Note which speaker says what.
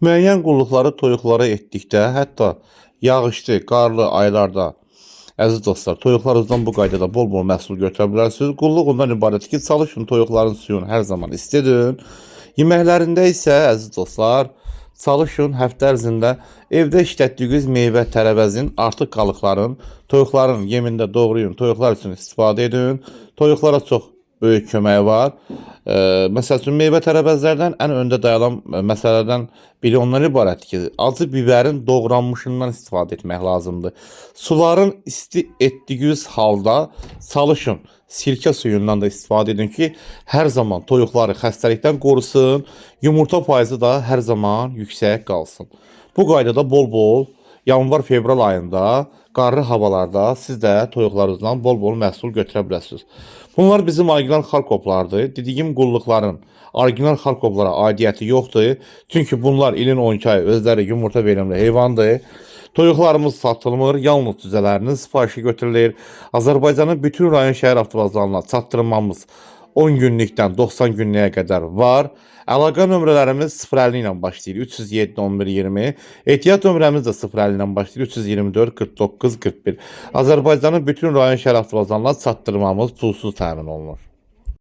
Speaker 1: Müəyyən qulluqları toyuqlara etdikdə, hətta yağışlı, qarlı aylarda, əziz dostlar, toyuqlarınızdan bu qaydada bol-bol məhsul götürə bilərsiniz. Qulluq ondan ibarətdir ki, çalışın toyuqların suyunu hər zaman isti edin. Yeməklərində isə, əziz dostlar, çalışın həftə ərzində evdə işlətdiyiniz meyvə tərəvəzin artıq qalıqların toyuqların yemində doğrayın, toyuqlar üçün istifadə edin. Toyuqlara çox böyük köməyi var. Məsəl üçün meyvə tərəvəzlərdən ən öndə dayanan məsələlərdən biri ondan ibarətdir ki, acı bibərin doğranmışından istifadə etmək lazımdır. Suların isti etdiyiniz halda çalışın sirkə suyundan da istifadə edin ki, hər zaman toyuqları xəstəlikdən qorusun, yumurta faizi da hər zaman yüksək qalsın. Bu qaydada bol-bol yanvar-fevral ayında qarlı havalarda siz də toyuqlarınızdan bol-bol məhsul götürə bilərsiniz. Bunlar bizim orijinal Xarkovlardır. Dediyim qulluqların orijinal Xarkovlara aidiyyəti yoxdur. Çünki bunlar ilin 12 ayı özləri yumurta verimli heyvandır. Toyuqlarımız satılmır, yalnız cüzələrinin sifarişi götürülür. Azərbaycanın bütün rayon şəhər avtovağzalına çatdırmamız 10 günlükdən 90 günlüyə qədər var. Əlaqə nömrələrimiz 050 ilə başlayır. 307 11 20. Ehtiyat nömrəmiz də 050 ilə başlayır. 324 49 41. Azərbaycanın bütün rayon şəhər avtovağzalına çatdırmamız pulsuz təmin olunur.